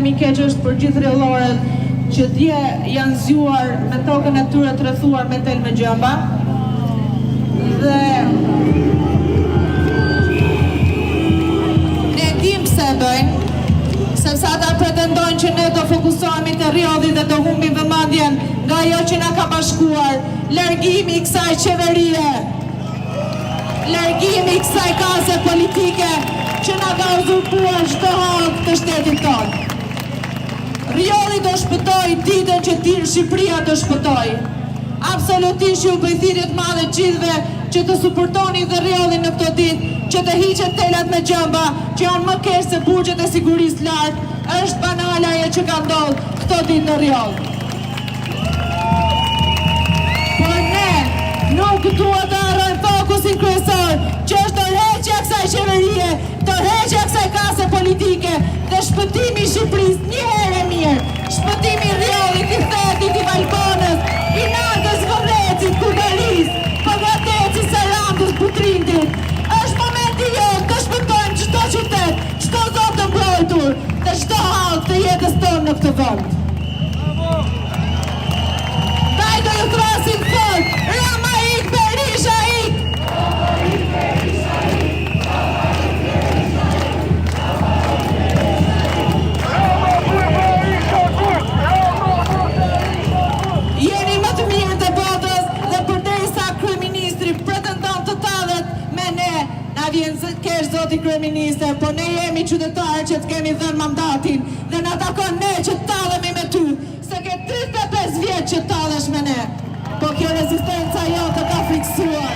lajm i keq është për gjithë rrjolloret që dje janë zgjuar me tokën e tyre të rrethuar me tel me gjemba. Dhe ne e dimë pse e bëjnë, sepse ata pretendojnë që ne do fokusohemi te Rrjolli dhe do humbim vëmendjen nga ajo që na ka bashkuar, largimi i kësaj qeverie, largimi i kësaj kase politike që na ka uzurpuar çdo hallkë të shtetit tonë. Rrjolli do shpëtojë ditën që Shqipëria të shpëtojë. Absolutisht ju bëj thirrje të madhe të gjithëve që të suportoni dhe Rrjollin në këto ditë, që të hiqen telat me gjemba, që janë më keq se burgjet e sigurisë lartë, është banale ajo që ka ndodhur këto ditë në Rrjoll. Por ne nuk duhet të harrojmë fokusin kryesor, që është dorëheqja e kësaj qeverie, dorëheqja e kësaj kase politike dhe shpëtimi i Shqipërisë një herë e mirë, shpëtimi i Rrjollit, i Thethit, i Valbonës, i Nartës, Zvërnecit, Kurgarisë, Pogradecit, Sarandës, Butrintit. Është momenti jonë të shpëtojmë çdo qytet, çdo zonë të mbrojtur dhe çdo hallkë të jetës tonë në këtë vend. Ndaj do ju thërrasim fort, Rama ik, Berisha ik! Jeni më të mirët e botës dhe përderisa kryeministri pretendon të tallet me ne, na vjen keq zoti kryeministër, por ne jemi qytetarë që të kemi dhënë mandatin Dhe na takon ne që të tallemi me ty, se ke 35 vjet që tallesh me ne. Po kjo rezistenca jote të ka frikësuar,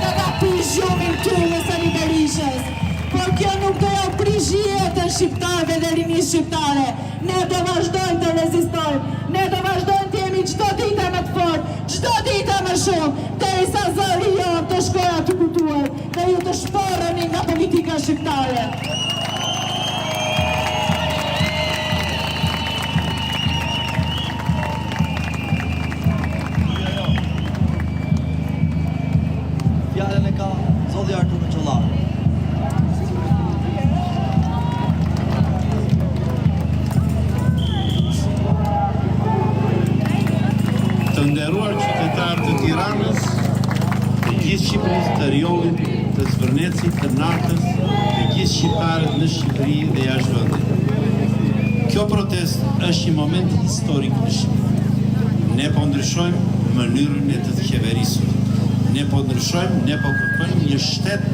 të ka prish gjumin ty dhe Sali Berishës. Por kjo nuk do jua prish jetën shqiptarëve dhe rinisë shqiptare. Ne do vazhdojmë të rezistojmë, ne do vazhdojmë të jemi çdo ditë e më të fortë, çdo ditë e më shumë, derisa zëri jonë të shkojë aty ku duhet dhe ju të shporreni nga politika shqiptare. Fjalën e ka zoti Artur Hoxhollari. Të nderuar qytetarë të Tiranës, të gjithë Shqipërisë, të Rrjollit, të Zvërnecit, të Nartës, të gjithë shqiptarët në Shqipëri dhe jashtë vendit. Kjo protestë është një moment historik në Shqipëri. Ne po ndryshojmë mënyrën e të të qeverisur. Ne po ndryshojmë, ne po kërkojmë një shtet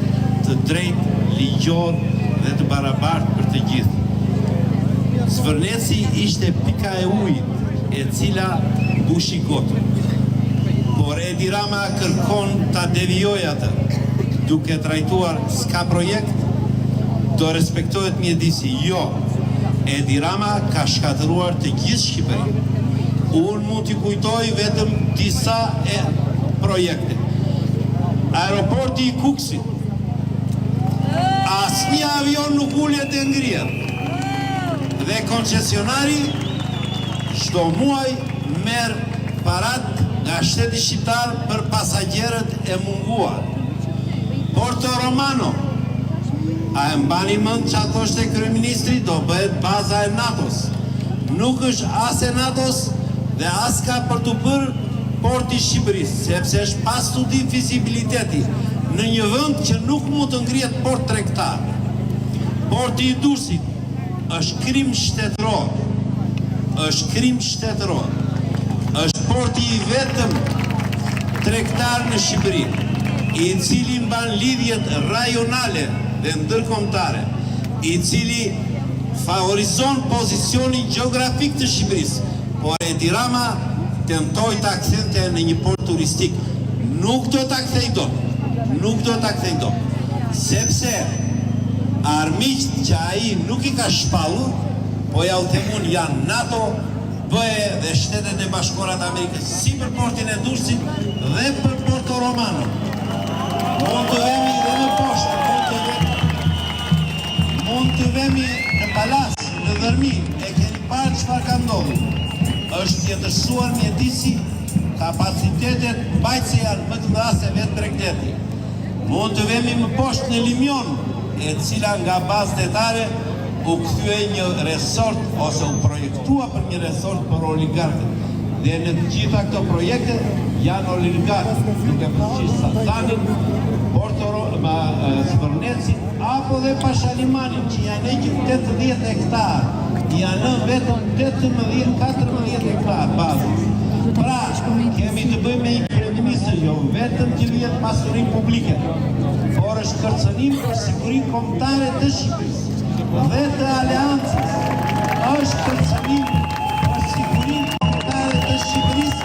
të drejtë, ligjor dhe të barabartë për të gjithë. Zvërneci ishte pika e ujit e cila mbushi gotën. Por Edi Rama kërkon ta devijojë atë, duke trajtuar s'ka projekt, do respektohet mjedisi. Jo! Edi Rama ka shkatërruar të gjithë Shqipërinë. Unë mund t'i kujtoj vetëm disa e projekte. Aeroporti i Kukësit. Asnjë avion nuk ulet e ngrihet. Dhe koncesionari çdo muaj merr paratë nga shteti shqiptar për pasagjerët e munguar. Porto Romano, a e mbani mend ça thoshte kryeministri do bëhet baza e NATO-s. Nuk është as e NATO-s dhe as ka për t'u bërë port i Shqipërisë, sepse është pa studim fizibiliteti në një vend që nuk mund të ngrihet port tregtar. Porti i Durrësit është krim shtetëror. Është krim shtetëror. Është porti i vetëm tregtar në Shqipëri, i cili mban lidhjet rajonale dhe ndërkombëtare, i cili favorizon pozicionin gjeografik të Shqipërisë, por Edi Rama tentoi ta kthente në një port turistik. Nuk do ta kthejë dot. Nuk do ta kthejë dot. Sepse armiqtë që ai nuk i ka shpallur, po ja u them unë janë NATO, BE dhe Shtetet e Bashkuara të Amerikës, si për portin e Durrësit dhe për Porto Romanon. Mund të vemi dhe më poshtë, mund të vemi mund të vemi në Palasë, në Dhërmi, e keni parë çfarë ka ndodhur. Është tjetërsuar mjedisi, kapacitetet mbajtëse janë më të mëdha se vetë bregdeti. Mund të vemi më poshtë në Limion, e cila nga bazë detare. U kthye një resort ose u projektua për një resort për oligarkët. Dhe në të gjitha këto projekte janë oligarkët, duke përfshirë Sazanin, Porto Zvërnecin apo dhe Pashalimanin që janë hequr 80 hektarë, janë lënë vetëm 18, 14 hektarë bazës. Pra, kemi të bëjmë me një kryeministër jo vetëm që vjedh pasurinë publike, por është kërcënim për sigurinë kombëtare të Shqipërisë dhe të Aleancës. Është kërcënim për sigurinë kombëtare të Shqipërisë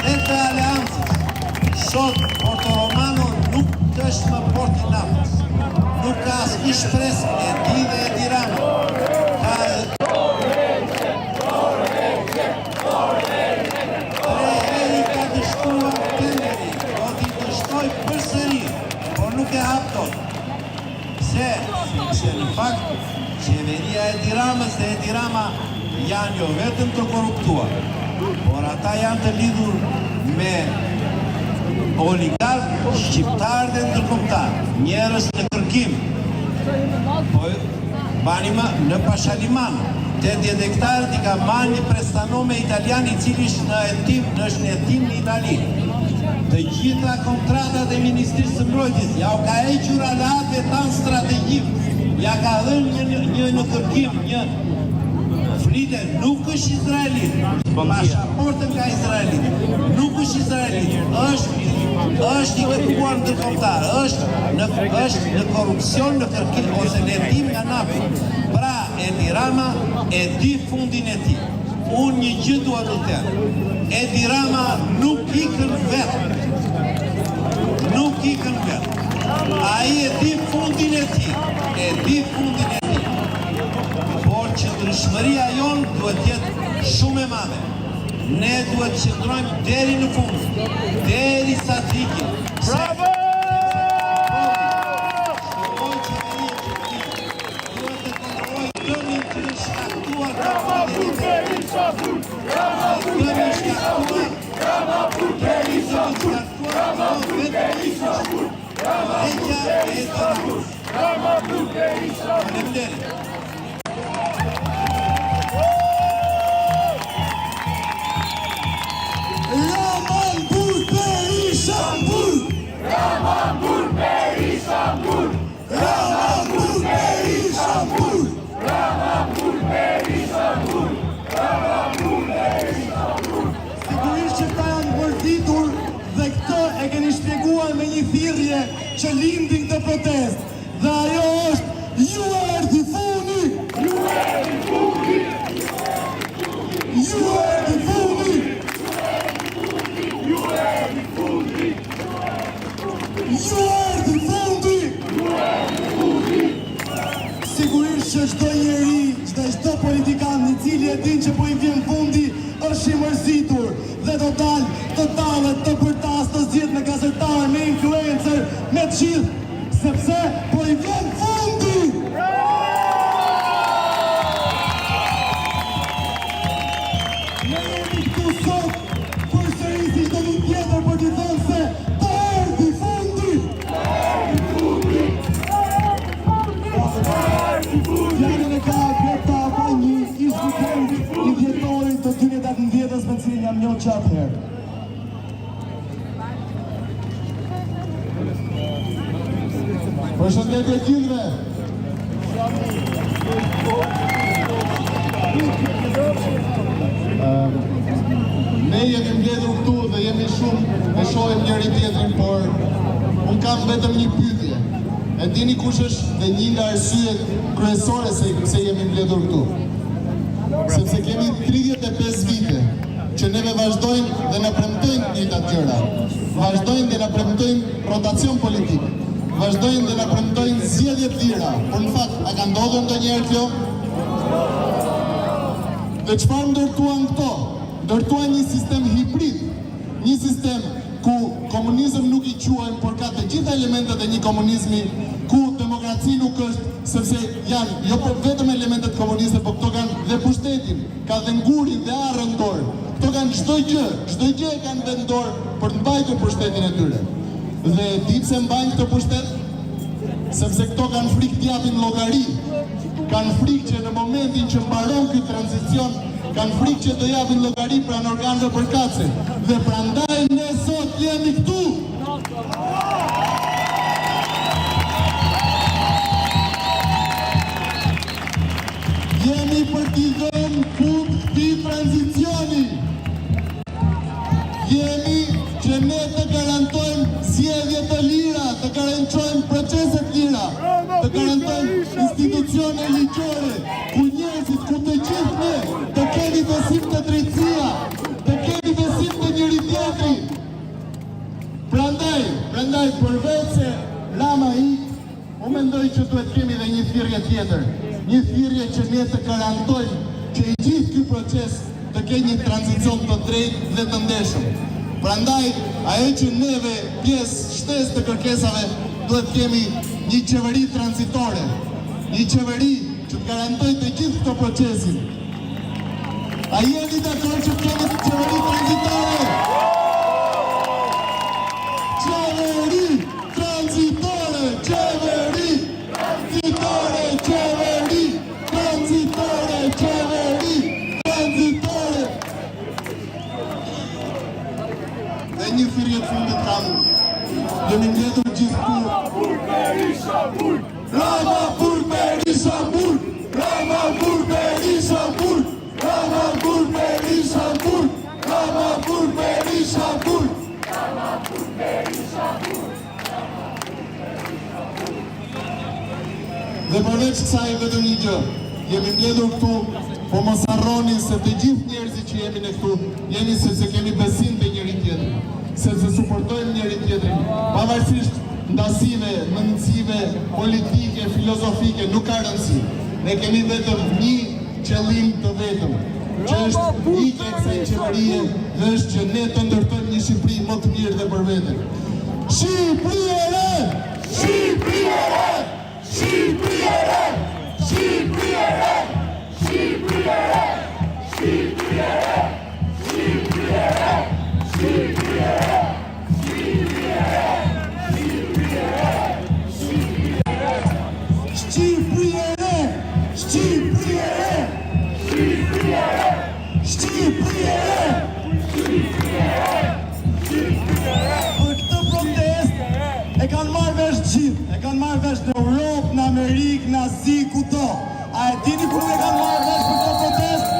dhe të Aleancës. Sot Porto Romano nuk është më port i naftës. Nuk ka asnjë shpresë e di dhe Edi Rama. Ka Tre herë i ka dështuar tenderi, do t'i dështojë përsëri, por nuk e hap dot. Pse? Sepse në fakt qeveria e Edi Ramës dhe Edi Rama janë jo vetëm të korruptuar, por ata janë të lidhur me oligarkë shqiptarë dhe ndërkombëtarë, njerëz në kërkim. Po mbani mend në Pashaliman, 80 hektarët i ka marrë një prestanome italian i cili është në hetim, është në hetim në Itali. Të gjitha kontratat e Ministrisë së Mbrojtjes ja u ka hequr aleatëve tanë strategjikë, ja ka dhënë një një në kërkim, një flite, nuk është izraelit, pashaportën ka izraelit, nuk është izraelit, është është i kërkuar ndërkombëtar, është në është në korrupsion, në kërkim ose në hetim nga NATO. Pra, Edi Rama e di fundin e tij. Unë një gjë dua të them. Edi Rama nuk ikën vetë. Nuk ikën vetë. Ai e di fundin e tij. E di fundin e tij. Por qëndrueshmëria jonë duhet të jetë shumë e madhe. Ne duhet të qëndrojmë deri në fund, derisa të ikim. Bravo! Çdo lloj qeverie që të vijë, duhet të kontrollojë dëmin që është shkaktuar nga Berisha Dëmi shkaktuar Dëmi shkaktuar nga vetë Heqja e Edi Ramës. Faleminderit. Rama në burg, Berisha në burg! Rama në burg, Berisha në burg! Rama në burg, Berisha në burg! Sigurisht që këta janë mërzitur dhe këtë e keni shpjeguar me një thirrje që lindi në këtë protestë. Dhe ajo është ju erdhi fundi! Ju erdhi fundi! Ju erdhi fundi! Ju erdhi fundi! Ju erdhi fundi! Sigurisht që çdo njeri, çdo çdo politikan i cili e din që po i vjen fundi, është i mërzitur dhe do dalë të tallet, të bërtasë, të zihet me gazetarë, me influencer, me të gjithë, sepse po i vjen fundi! Ne jemi këtu sot përsëri si çdo ditë tjetër për t'i thënë se të erdhi fundi! Fjalën e ka Greta Apanji, ish-student i dhjetorit të 2018-ës me cilin jam njohur që atëherë. Përshëndetje gjithëve! Ne jemi mbledhur këtu dhe jemi shumë e shohim njëri tjetrin, por unë kam vetëm një pyetje. E dini kush është dhe një nga arsyet kryesore se pse jemi mbledhur këtu? Sepse kemi 35 vite që neve vazhdojnë dhe na premtojnë të njëjtat gjëra. Vazhdojnë dhe na premtojnë rotacion politik. Vazhdojnë dhe na premtojnë zgjedhje të lira, por në fakt a ka ndodhur ndonjëherë kjo? Dhe çfarë ndërtuan këto? Ndërtuan një sistem hibrid, një sistem ku komunizëm nuk i quajmë, por ka të gjitha elementet e një komunizmi, ku demokraci nuk është, sepse janë jo po vetëm elementet komuniste, po këto kanë dhe pushtetin, ka dhe ngurin dhe arrën në dorë. Këto kanë çdo gjë, çdo gjë e kanë vetë në dorë për të mbajtur pushtetin e tyre. Dhe e di pse mbajnë këtë pushtet? Sepse këto kanë frikë të japin llogari. Kanë frikë që në momentin që mbaron ky tranzicion, kanë frikë që do japin llogari pranë organeve përkatëse. Dhe prandaj ne sot jemi këtu. Jemi për t'i dhënë fund këtij tranzicioni. Jemi që ne të garantojmë zgjedhje të lira, të garantojmë procese të lira, të garantojmë institucione ligjore, ku njerëzit, ku të gjithë ne të kemi besim te drejtësia, të kemi besim te njëri-tjetri. Prandaj, prandaj përveç se Rama ik, Unë mendoj që duhet kemi dhe një thirrje tjetër, një thirrje që ne të garantojmë që i gjithë ky proces të ketë një tranzicion të drejtë dhe të ndershëm. Prandaj, ajo që neve pjesë shtesë të kërkesave duhet kemi një qeveri tranzitore, një qeveri që të garantojë të gjithë këtë procesin. A jeni dakord që të kemi një qeveri tranzitore? Qeveri tranzitore, qeveri tranzitore, qeveri tranzitore, qeveri tranzitore. Dhe një thirrje të fundit kam. Jemi mbledhur gjithë këtu. Rama burg, Berisha burg! Rama burg, Berisha burg! Rama burg, Berisha burg! Rama burg, Berisha burg! Rama burg, Berisha burg! Dhe përveç kësaj vetëm një gjë, jemi mbledhur këtu, po mos harroni se të gjithë njerëzit që jemi ne këtu, jemi sepse kemi besim te njëri-tjetri, sepse suportojmë njëri-tjetrin, pavarësisht ndasive, mendësive politike, filozofike, nuk ka rëndësi. Ne kemi vetëm një qëllim të vetëm, që është ikja e kësaj qeverie dhe është që ne të ndërtojmë një Shqipëri më të mirë dhe për vete. Shqipëri e re! Shqipëri e re! Shqipëri e re! Shqipëri e re! Shqipëri e re! Shqipëri e re! Shqipëri e re! Shqipëri e re! Shqipëri e re! Shqipëri e re! Shqipëri e re! Shqipëri e re! Për këtë protestë e kanë marrë vesh të gjithë, e kanë marrë vesh në Europë, në Amerikë, në Azi, kudo. A e dini ku nuk e kanë marrë vesh për këtë protestë?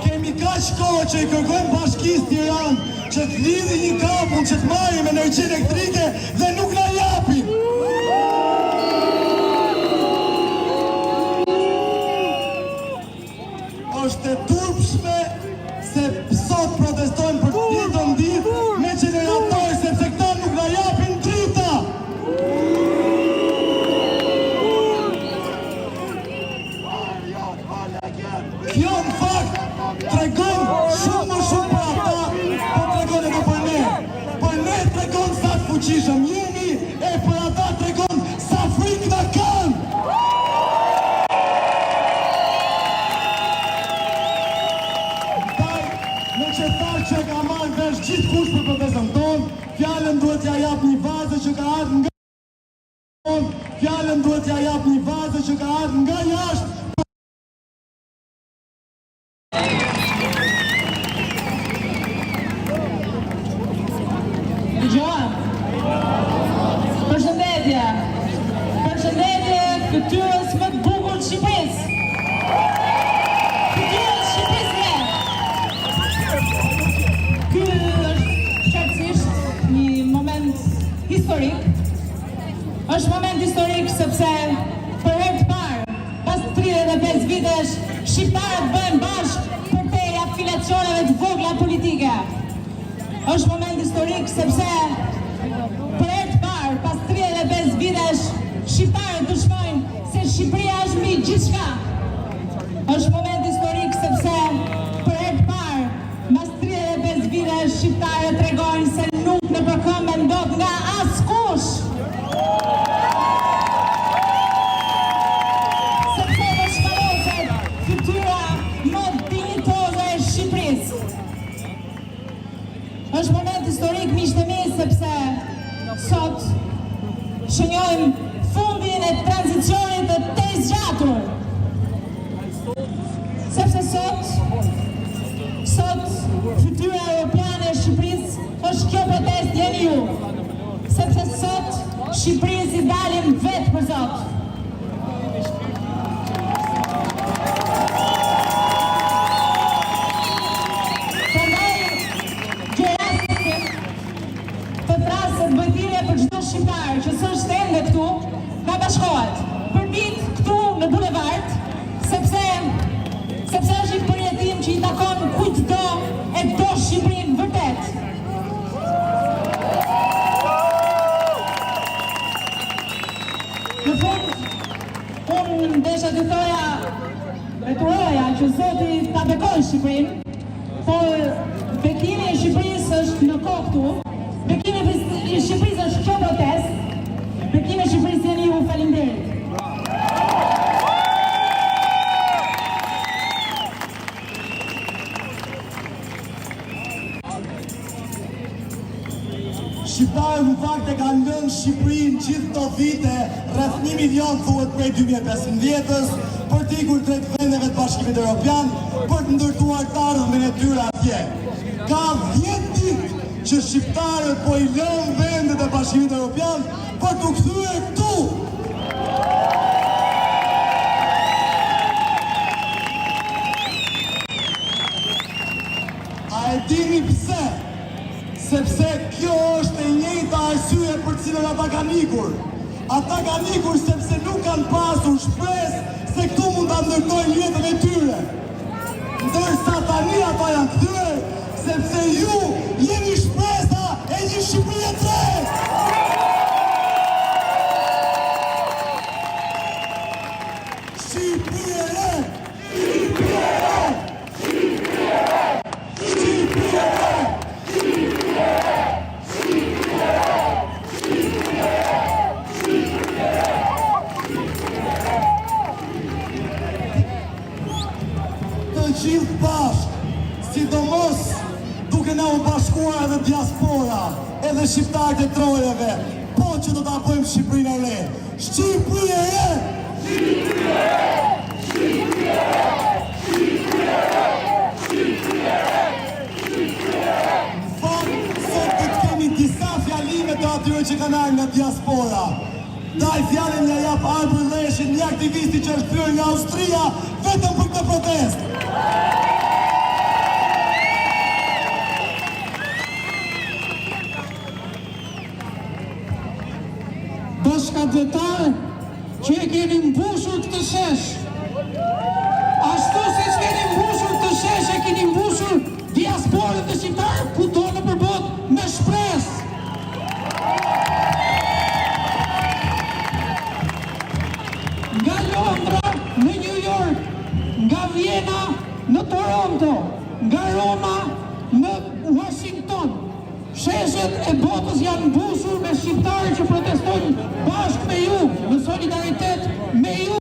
Kemi kaq kohë që i kërkojmë Bashkisë Tiranë që të lidhi një kabull që të marrim energji elektrike dhe nuk na japin. Është e turpshme se sot protestojmë për të dhjetën ditë me gjenerator sepse këta nuk na japin drita. Kjo në fakt tregon shumë më shumë për ata, po tregon edhe për ne. Për ne tregon sa të fuqishëm jemi e për ata tregon sa frikë na kanë. Ndaj, meqë thashë që e ka marrë vesh gjithkush për protestën tonë, fjalën duhet t'ia jap një vajze që ka ardhur nga Fjalën duhet t'ia jap një vajze që ka ardhur nga jashtë. Dëgjohem. Përshëndetje. Përshëndetje fytyrës më të bukur të Shqipërisë. Fytyrës Shqipërisë re. Ky është qartësisht një moment historik. Është moment historik sepse për herë të parë, pas 35 vitesh, shqiptarët bëhen bashkë përtej afilacioneve të vogla politike. Është moment historik sepse për herë të parë, pas 35 vitesh, shqiptarët dëshmojnë se Shqipëria është mbi gjithçka. Është moment historik sepse për herë të parë, Mbas 35 vitesh shqiptarët tregojnë se nuk nëpërkëmben dot nga askush! Sepse do shpaloset fytyra më dinjitoze e Shqipërisë. Është moment historik miqtë e mi sepse sot shënjojmë fundin e. e tranzicionit të tejzgjatur. Sepse sot, sot fytyra europiane e Shqipërisë është kjo protestë jeni ju. Sepse sot Shqipërisë i dalim vetë për zot. Prandaj, gjej rastin të thërras të bëj thirrje për çdo shqiptar që s'është ende këtu, na bashkohet përditë këtu në bulevard, sepse sepse është një përjetim që i takon kujtdo e do Shqipërinë vërtet. Në fund, unë desha të thoja dhe të uroja që Zoti ta bekojë Shqipërinë, por bekimi i Shqipërisë është në kohë këtu, bekimi i Shqipërisë është kjo protestë, bekimi i Shqipërisë jeni ju, faleminderit. Shqiptarët në fakt e kanë lënë Shqipërinë gjithë këto vite, rreth 1 milion thuhet prej 2015-ës, për të ikur drejt vendeve të Bashkimit Evropian, për të ndërtuar të ardhmen e tyre atje. Ka 10 ditë që shqiptarët po i lënë vendet e Bashkimit Evropian për t'u kthyer këtu. A e dini pse? Sepse kjo është e njëjta arsye për të cilën ata kanë ikur. Ata kanë ikur sepse nuk kanë pasur shpresë se këtu mund ta ndërtojnë jetën e tyre. Ndërsa tani ata janë kthyer sepse ju jeni shpresa e një Shqipërie të re. Shqipëri e re! Shqipëri e re! Shqipëri e re! Të gjithë bashkë, sidomos duke na u bashkuar edhe diaspora, edhe shqiptarët e trojeve, po që do ta bëjmë Shqipërinë e re. Shqipëri e re! Shqipëri e re! Shqipëri e re! Shqipëri e re! Shqipëri e re! Shqipëri e re! Në fakt, sot do të kemi disa fjalime të atyre që kanë ardhur nga diaspora. Ndaj fjalën ia jap Arbër Lleshit, një aktivisti që është kthyer nga Austria vetëm për këtë protestë. Bashkatdhetarë që e keni mbushur këtë shesh, ashtu siç keni mbushur këtë shesh e keni mbushur diasporën dhe shqiptarët kudo nëpër botë me shpresë. Nga Londra në New York, nga Vjena në Toronto, nga Roma në Washington, sheshet e botës janë mbushur me shqiptarë që protestojnë bashkë me ju, në solidaritet me ju.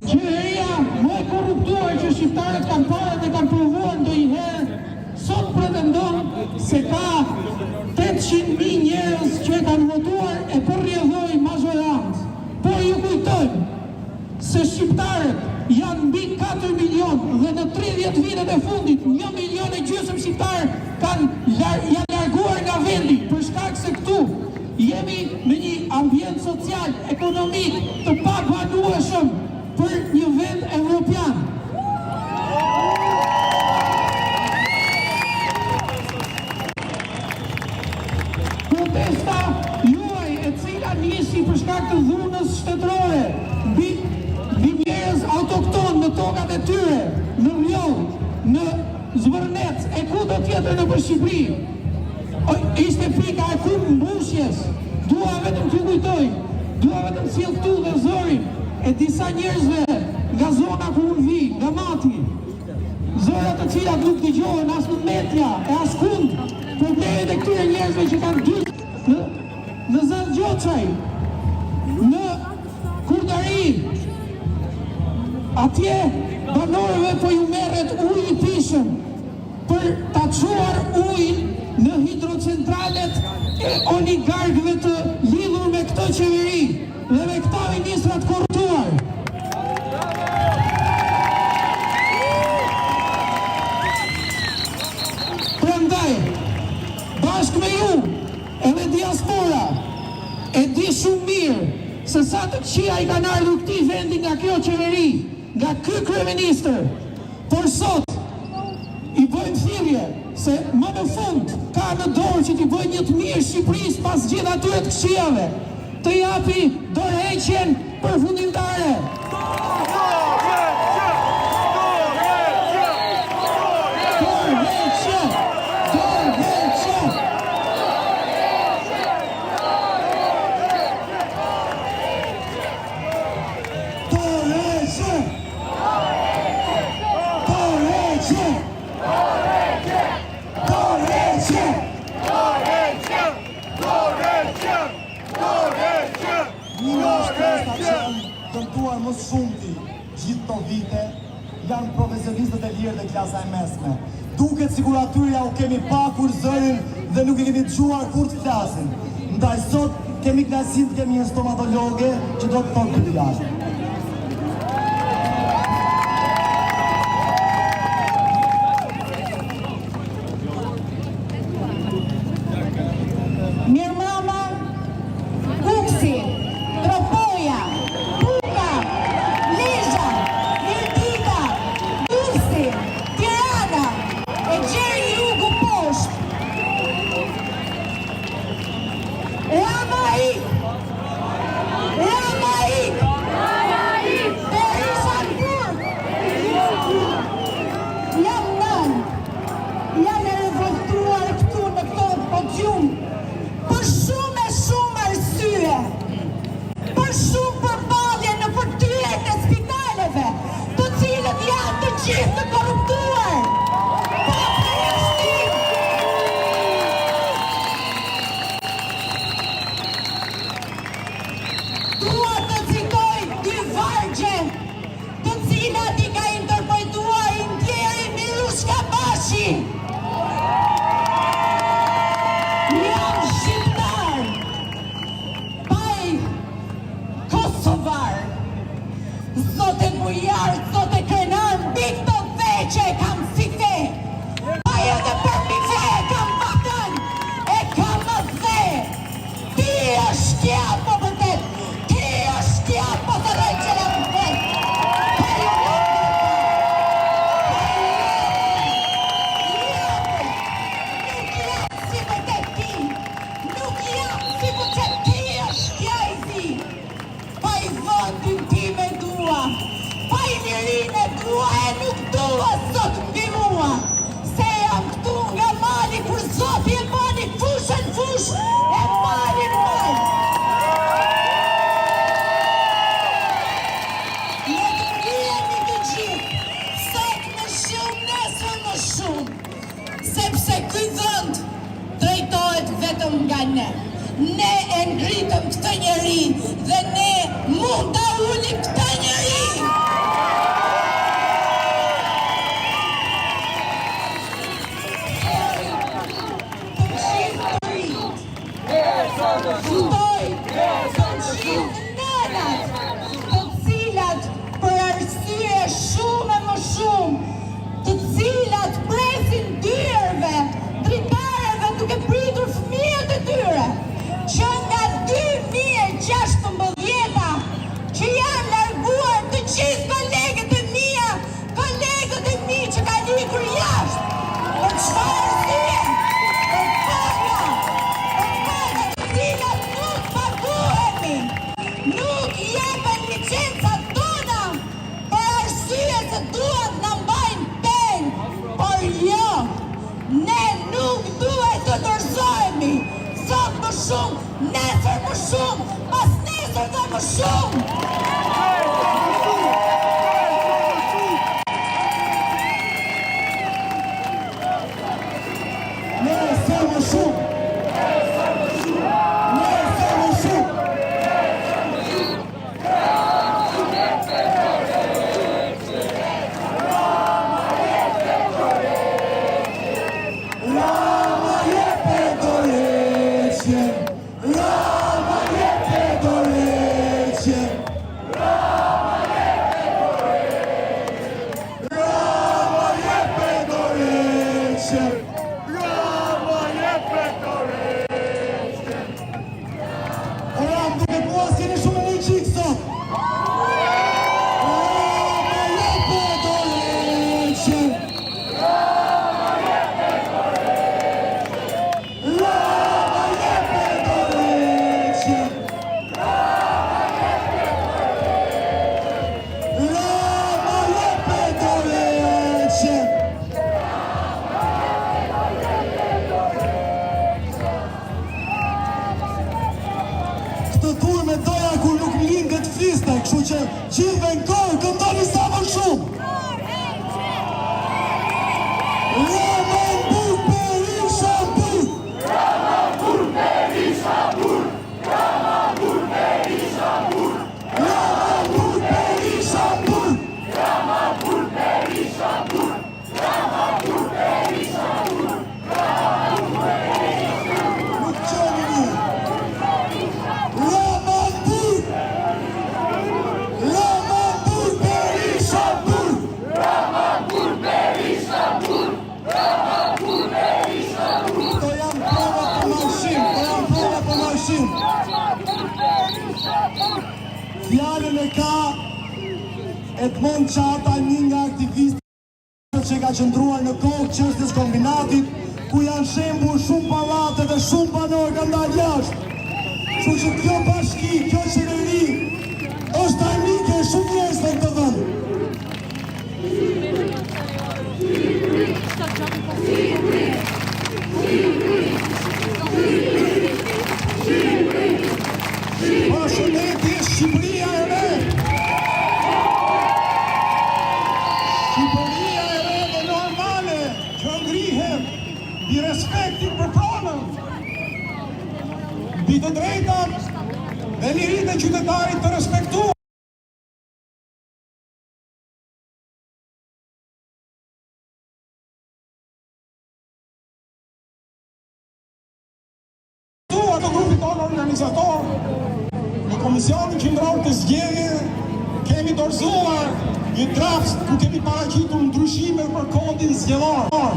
Qeveria më e korruptuar që shqiptarët kanë parë dhe kanë provuar ndonjëherë, sot pretendon se ka 800.000 njerëz që e kanë votuar e për rrjedhojë mazhorancë. Por ju kujtojmë se shqiptarët janë mbi 4 milion dhe në 30 vitet e fundit 1 milion e gjysmë shqiptarë kanë janë larguar nga vendi për shkak se këtu Jemi në një ambient social, ekonomik të pabanueshëm për një vend evropian. Protesta juaj e cila nisi për shkak të dhunës shtetërore mbi mbi njerëz autoktonë në tokat e tyre, në Rrjoll, në Zvërnec e kudo tjetër nëpër Shqipëri, Ishte pika e kupë-mbushjes. Dua vetëm t'ju kujtoj, dua vetëm të sjell këtu dhe zërin e disa njerëzve nga zona ku unë vij, nga Mati. Zëra të cilat nuk dëgjohen as në media e askund, problemet e këtyre njerëzve që kanë dy në në Zall Gjoçaj, në Kurdari, atje. Banorëve po ju merret uji i pijshëm për ta çuar ujin në hidrocentralet e oligarkëve të lidhur me këtë qeveri dhe me këta ministra të korruptuar. Prandaj, bashkë me ju, edhe diaspora e di shumë mirë se sa të këqija i kanë ardhur këtij vendi nga kjo qeveri, nga ky kryeministër. Por sot, i bëjmë thirrje se më në fund ka në dorë që t'i bëjë një të mirë Shqipërisë pas gjithë atyre të këqijave, të japi dorëheqjen përfundimtare. Dorëheqje! Dorëheqje! Dorëheqje! Dorëheqje! Dorëheqje! Një nga shtresat që janë dëmtuar më së shumti gjithë këto vite janë profesionistët e lirë dhe klasa e mesme. Duket sikur atyre ja u kemi pakur zërin dhe nuk i kemi dëgjuar kur të flasin. Ndaj sot kemi kënaqësinë të kemi një stomatologe që do të thotë dy fjalë. Mirëmbrëma, Kukësi, Tropoja, Puka, Lezha, Mirdita, Durrësi, Tirana, e gjer jugu poshtë. Rama ik! Rama ik! Berisha në burg! Jam nënë, jam e revoltuar këtu në këtë podium për shumë e shumë arsye, për shumë përballje nëpër dyert e spitaleve, të cilët janë të gjithë të korruptuar, pa përjashtim. Dua të citoj dy vargje, të cilat i ka interpretuar i ndjeri Mirush Kabashi. Jam shqiptar, paj kosovar, Zote bujar, zote krenar, mbi këto dhe që e kam si fe, paj edhe përmbi fe e kam vatan, e kam atdhe. Ti është kja po vërtet, ti është kja po të rrejt që jam vet. Pa ju pa ju Nuk jam si vërtet ti, nuk jam si vërtet ti është kja i zi. Pa i vendin tim e dua, pa i lirinë e dua e nuk dua sot mbi mua. Se jam këtu nga mali kur Zoti e bani fushën fushë e malin mal. Le të ngrihemi të gjithë, sot më shumë, nesër më shumë, sepse ky vend drejtohet vetëm nga ne. Ne e ngritëm këtë njeri dhe ne mund ta ulim këtë njeri. Të gjithë të rinjt, ftoj të gjithë nënat, të cilat për arsye shumë e më shumë, të cilat presin dyerve, dritareve duke pritur fëmijët e tyre, që nga 2016-a, që janë larguar të gjithë kolegët e mia, kolegët e mi që kanë ikur jashtë. Për çfarë arsye? Për paga, për paga të cilat nuk paguhemi, nuk jepen licencat tona, për arsye se duan të na mbajnë peng, por jo, ne nuk duhet të dorëzohemi. Sot më shumë, nesër më shumë, pas nesër dhe më shumë. Nesër më shumë! Nesër më shumë! liste, kështu që gjithve në kor, këndoni sa më shumë. Rama në burg, Berisha në burg! Rama në burg, Berisha në burg! Rama në burg, Berisha në burg! Nuk qeni një! Rama në burg! Rama në burg, Berisha në burg! Këto janë prova për marshim, këto janë prova për marshim. Fjalën e ka Edmond Çata, një nga aktivistët që ka qëndruar në kokë çështjes kombinatit, ku janë shembur shumë pallate dhe shumë banorë kanë dalë jashtë. Kështu që kjo bashki, kjo qeveri është armike e shumë njerëzve në këtë vend. Përshëndetje Shqipëria e re! Shqipëria e re dhe normale që ngrihet mbi respektin për pronën, mbi të drejtat dhe liritë e qytetarit të respektuar. Të grupit tonë organizator në Komisionin Qendror të Zgjedhjeve kemi dorëzuar një draft ku kemi paraqitur ndryshime për kodin zgjedhor.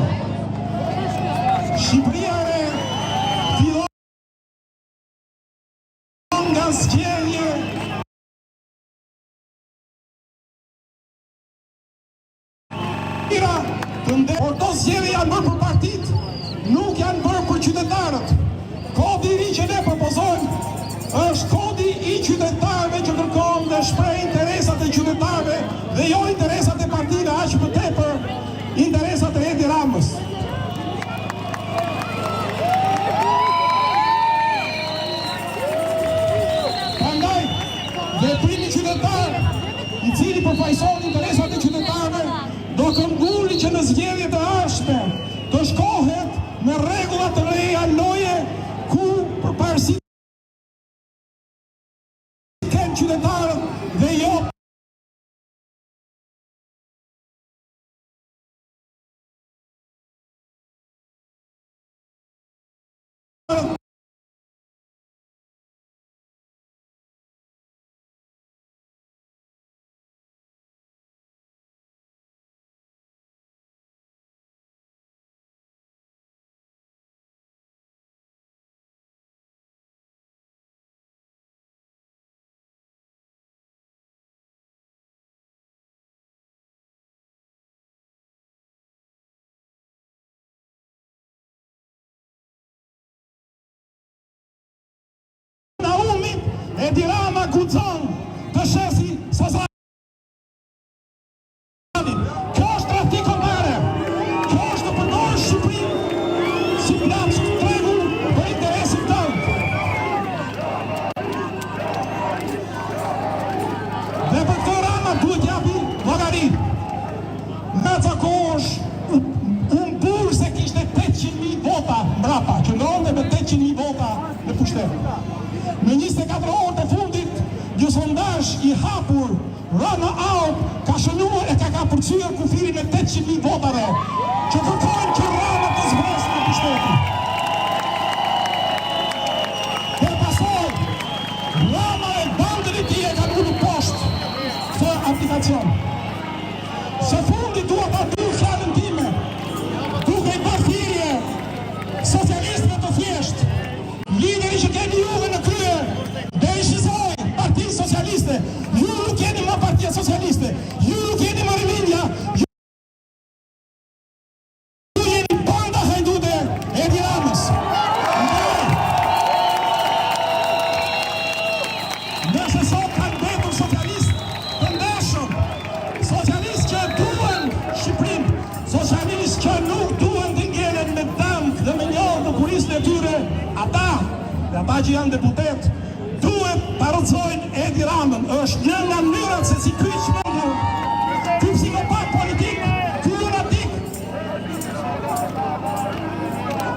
Shqipëria e re fillon nga zgjedhje Por këto zgjedhje janë bërë për partitë, nuk janë bërë për qytetarët. Kodi i ri që ne propozojmë është kodi i qytetarëve që kërkon dhe shpreh interesat e qytetarëve dhe jo interesat e partive, aq më tepër interesat e Edi Ramës. Prandaj, veprimi qytetar, i cili përfaqëson interesat e qytetarëve, do këmbënguli që në zgjedhjet e ardhshme të shkohet me rregulla të reja loje ku përparësi të kenë qytetarët dhe jo Naumit, Edi Rama guxon të shesi Sazanin. Kjo është tradhti kombëtare. Kjo është të përdorësh Shqipërinë si plaçkë tregu për interesin tënd. Dhe për këtë Rama duhet japi llogari. Nga ca kohësh u mburr se kishte 800.000 vota mbrapa, qëndronte me 800.000 vota në pushtet. Në 24 orët e fundit, një sondazh i hapur Rama Out ka shënuar e ka kapërcyer kufirin e 800.000 votave që kërkojnë që Rama të zbresë nga pushteti. Për pasojë, Rama e bandën e tij e kanë ulur poshtë këtë aplikacion. Së fundi dua ta mbyll fjalën time, duke i bërë thirrje socialistëve të thjeshtë, lideri që keni juve në krye, derishizoi Partinë Socialiste. Ju nuk jeni më Partia Socialiste, ju nuk jeni më Rilindja, ju jeni banda hajdute e Edi Ramës. Ndaj, nëse sot kanë mbetur socialistë të ndershëm, socialistë që e duan Shqipërinë, socialistë që nuk duan të ngelen me damkë dhe me njollë në kurrizin e tyre, ata, dhe ata që janë deputetë, duhet. ta rrëzojnë Edi Ramën. Është një nga mënyrat se si ky i çmendur, ky psikopat politik, ky lunatik,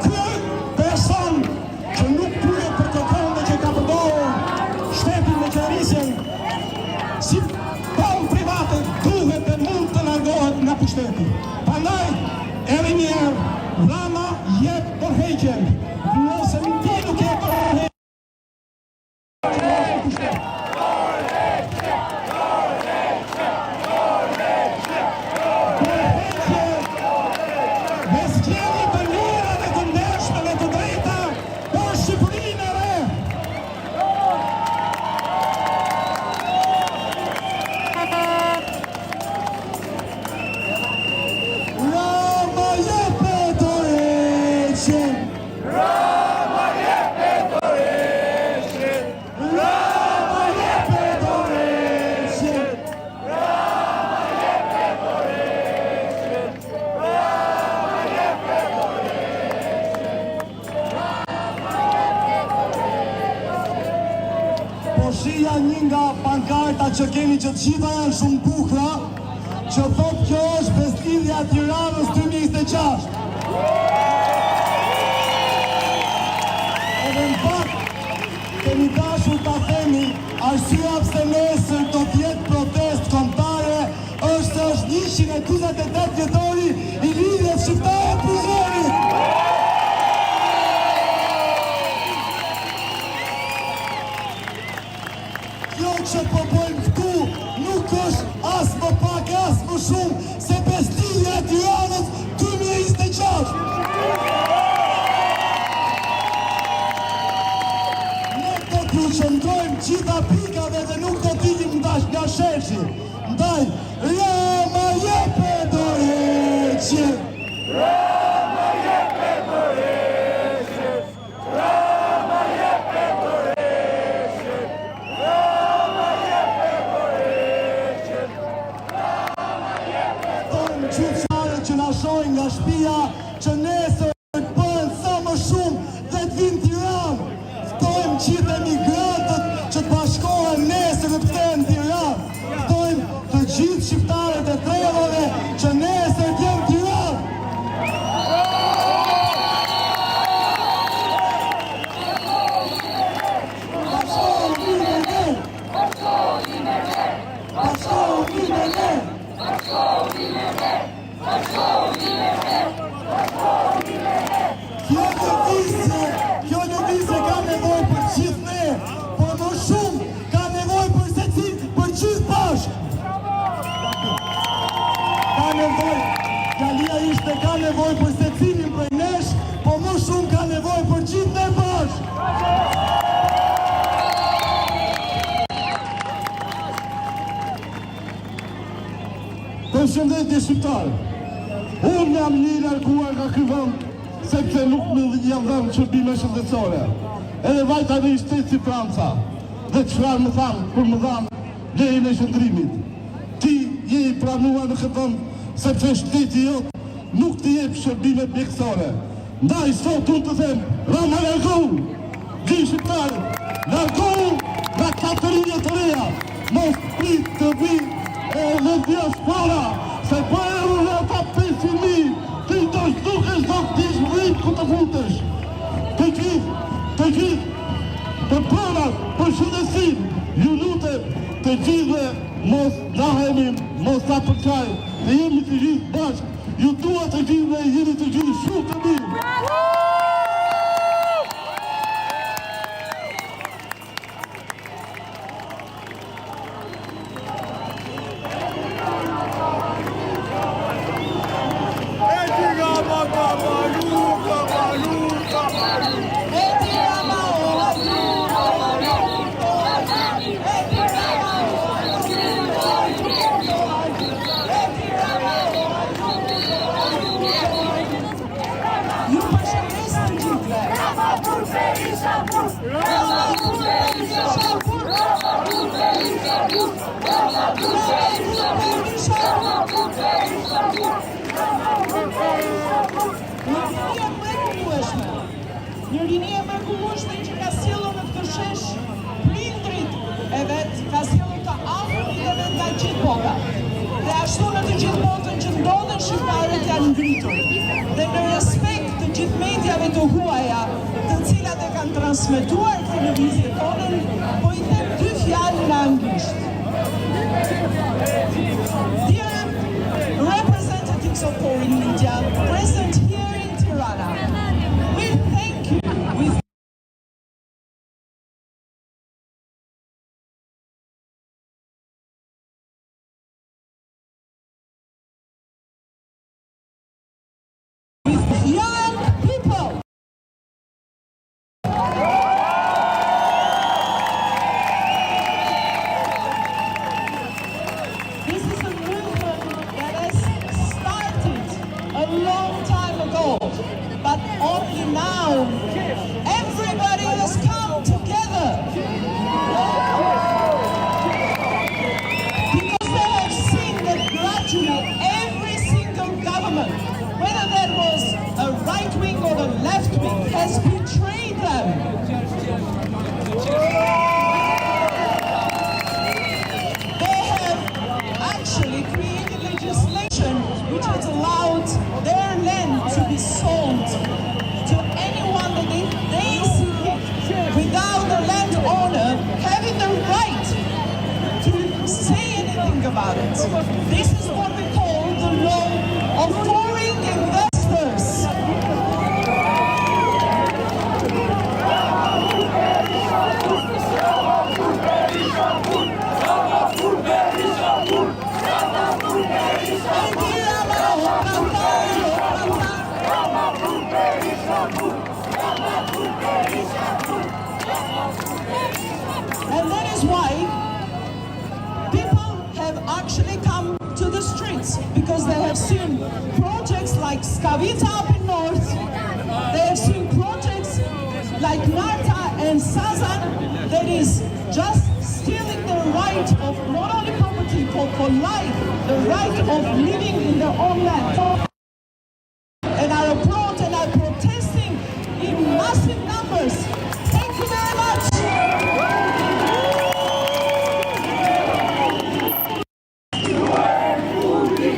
ky person që nuk pyet për kërkon dhe që ka përdorur shtetin dhe qeverisjen si pronë private duhet dhe mund të largohet nga pushteti. Prandaj, edhe një herë, Rama jep dorëheqjen. Nëse ti nuk jep dorëheqjen, Me zgjedhje të lira dhe të ndershme dhe të drejta për Shqipërinë e re. Rama jepe dorëheqjen! Rama jepe dorëheqjen! Rama jepe dorëheqjen! Rama jepe dorëheqjen! Rama jepe dorëheqjen! Po shihja një nga pankartat që keni që të gjitha janë shumë të bukura, që thotë kjo është Besëlidhja e Tiranës 2026. Edhe në fakt, kemi dashur ta themi, arsyeja pse nesër do të jetë protestë kombëtare është se është 148 vjetori i Lidhjes Shqiptare të Prizrenit. Kjo që po bëjmë këtu nuk është as më pak e as më shumë se Besëlidhja e Tiranës 2026. Ne do t'ju qëndrojmë gjitha pikave dhe nuk do t'ikim ndash nga sheshi. Ndaj, Rama jepe dorëheqjen! Rama jepe dorëheqjen! Rama jepe dorëheqjen! Rama jepe dorëheqjen! Rama jepe Ftojmë gjithë shqiptarët që na shohin nga shtëpia që nesër të bëhen sa më shumë dhe të vinë në Tiranë. Ftojmë gjithë emigrantët që të bashkohen nesër dhe të kthehen në Tiranë. Ftojmë të gjithë shqiptarët e trevave që nesër të jenë në Tiranë. Bashkohuni me ne! Bashkohuni me ne! Kjo lëvizje, kjo lëvizje ka nevojë për gjithë ne, por më shumë ka nevojë për secil, për gjithë bashkë. Ka nevojë, fjalia ishte ka nevojë për secilin prej nesh, po më shumë ka nevojë për gjithë ne bashkë. Përshëndetje shqiptarë. Unë jam një i larguar nga ky vend sepse nuk më janë dhënë shërbime shëndetësore. Edhe vajta në një shtet si Franca. Dhe çfarë më thanë kur më dhanë lejen e qëndrimit? Ti je i pranuar në këtë vend sepse shteti jot nuk të jep shërbime mjekësore. Ndaj sot unë të them, Rama largohu! Gjithë shqiptarët, largohu nga këta të rinj e të reja, mos prit të vijë edhe diaspora, se po erdhën dhe ata 500.000, ti do zhdukesh do të dish rritë ku të futesh. Të gjithë, të gjithë, për pronat, për shëndetësinë, ju lutem të gjithëve mos ndahemi, mos na përçajmë, të jemi të gjithë bashkë, Ju dua të gjithëve, jeni të gjithë shumë të mirë. Edi Rama ka maru, ka maru, ka maru. Edi Rama o hajdu, o hajdu, o hajdu. Edi Rama o hajdu, o hajdu, o hajdu. Edi Rama o hajdu, o hajdu, o hajdu. Ju përshëndes të gjithëve. Rama burg Berisha burg Rama burg Berisha burg Rama burg Berisha burg Rama burg Berisha burg Rama burg Berisha burg Rama burg Berisha burg Një rini e mrekullueshme. Një rini e mrekullueshme që ka sjellur në këtë shesh prindrit. gjithë bota. Dhe ashtu në të gjithë botën që ndodhen shqiptarët janë ngritur. Dhe në respekt të gjithë mediave të huaja, të cilat e kanë transmetuar këtë lëvizje tonën, po i them dy fjalë në anglisht. Dear representatives of foreign media present here in Tirana, we thank you. We with young people. This is a movement that has started a long time ago, but only now everybody has come together. Because they have seen that gradually every single government, whether that was a right wing or a left wing, has betrayed them. They have actually created legislation which has allowed their land to be sold to anyone that they, they see fit, without the landowner having the right to say anything about it. This is what we call the law of foreign investors. Edi Rama, o tradhtar, o tradhtar. And that is why people have actually come to the streets because they have seen projects like Skavica up in north, they have seen projects like Narta and Sazan that is just stealing the right of not only property but for life, the right of living in their own land. And are abroad and are protesting in massive numbers. Thank you very much. Ju erdhi fundi!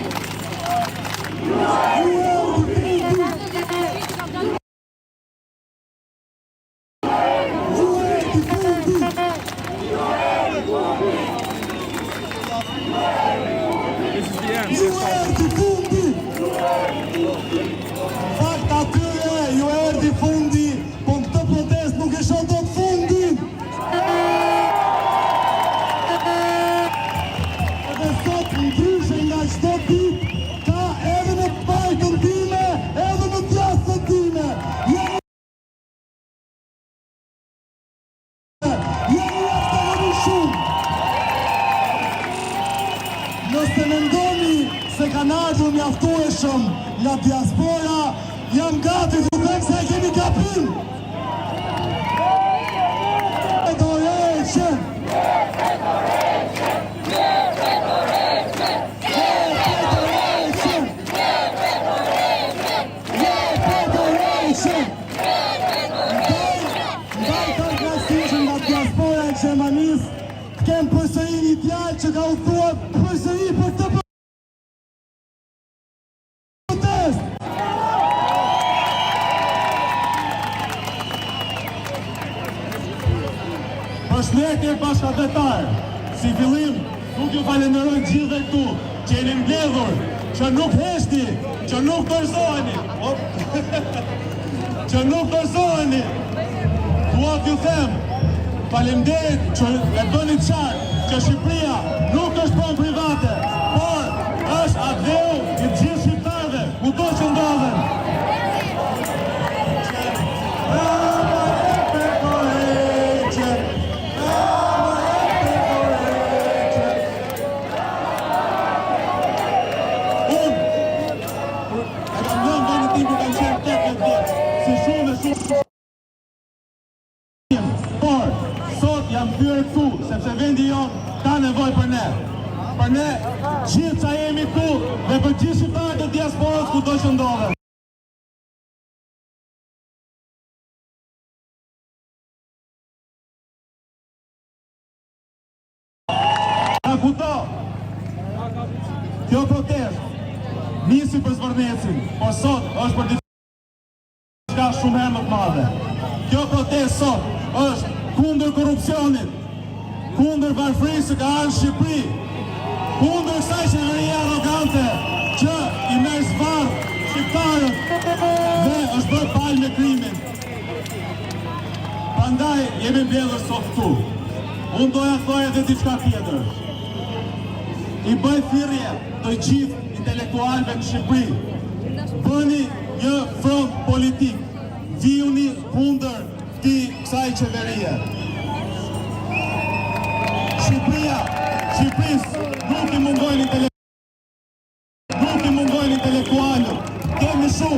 Ju erdhi fundi! Ju erdhi fundi! Fakt atyre, ju erdhi fundi, po në këtë protest nuk e shoh dot fundin. Edhe sot ndryshe nga çdo ditë, ka edhe në të majtën time, edhe në djathtën time. Jemi Jemi jashtëzakonisht shumë. Nëse mendoni se kanë ardhur mjaftueshëm nga diaspora, jam gati t'ju them se e keni gabim. E dorëheqjen! E dorëheqjen! E dorëheqjen! Ndaj, ndaj kam kënaqësinë që nga diaspora e Gjermanisë të kem përsëri një djalë që ka udhëtuar përsëri për këtë protest. Përshëndetje bashkatdhetar. Si fillim, du t'ju falenderoj gjithëve këtu që jeni mbledhur, që nuk heshti, që nuk dorëzoheni. Op. që nuk dorëzoheni. Dua t'ju them, faleminderit që e bëni qartë që Shqipëria nuk është pronë private, por është atdheu i të gjithë shqiptarëve, kudo që ndodhen. Rama jep dorëheqjen, Rama jep dorëheqjen. Unë, e kam lënë vendin tim kur kam qenë 18 vjeç, si shumë dhe shumë Por, sot jam kthyer këtu, sepse vendi jon ka nevojë për ne. Për ne, gjithë sa jemi këtu dhe për gjithë shqiptarët e diasporës kudo që ndodhen. Nga kudo. Kjo protestë nisi për Zvërnecin, por sot është për diçka shumë herë më të madhe. Kjo protestë sot është kundër korrupsionit, kundër varfërisë që ka ardhur në Shqipëri, kundër kësaj qeverie arrogante që i merr zvarrë shqiptarët dhe është bërë palë me krimin. Prandaj jemi mbledhur sot këtu. Unë doja të thoja edhe diçka tjetër. I bëj thirrje të gjithë intelektualëve në Shqipëri. Bëni një front politik. Vihuni kundër këtij kësaj qeverie. Shqipëria, Shqipërisë nuk i mungojnë intelektualët. Nuk i mungojnë intelektualët. Kemi shumë.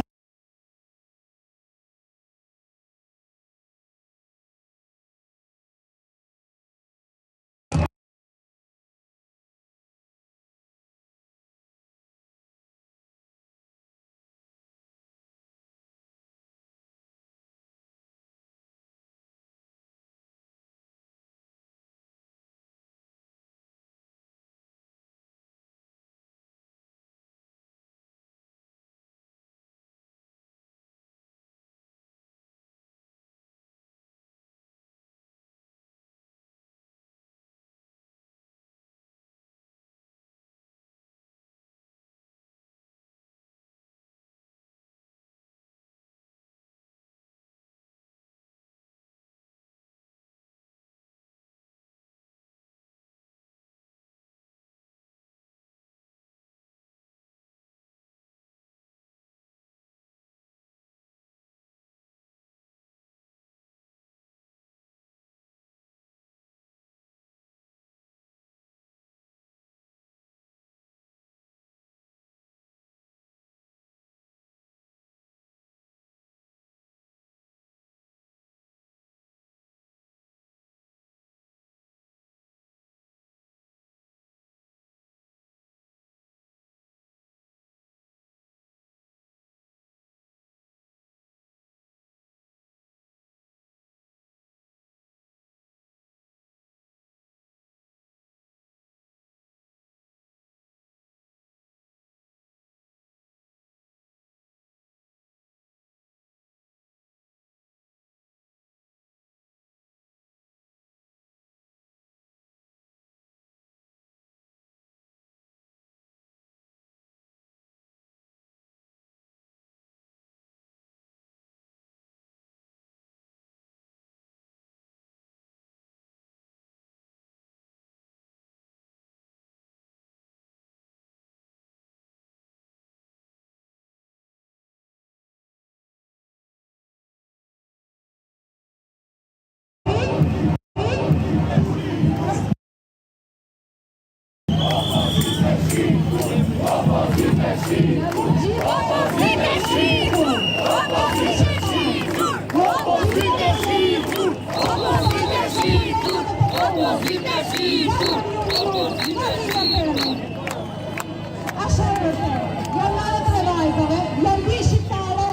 Ashtu e vërtetë. Janë nanet e vajzave, janë bij shqiptare,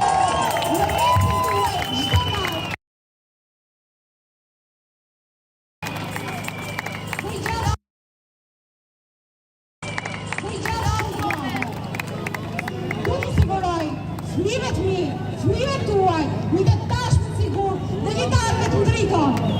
në mesin tuaj çdo natë. Dhe gjatë dhe gjatë shumë të madhe. Du t'ju siguroj fëmijëve të mi, fëmijëve tuaj, një të tashme të sigurt dhe një të ardhme të ndritur.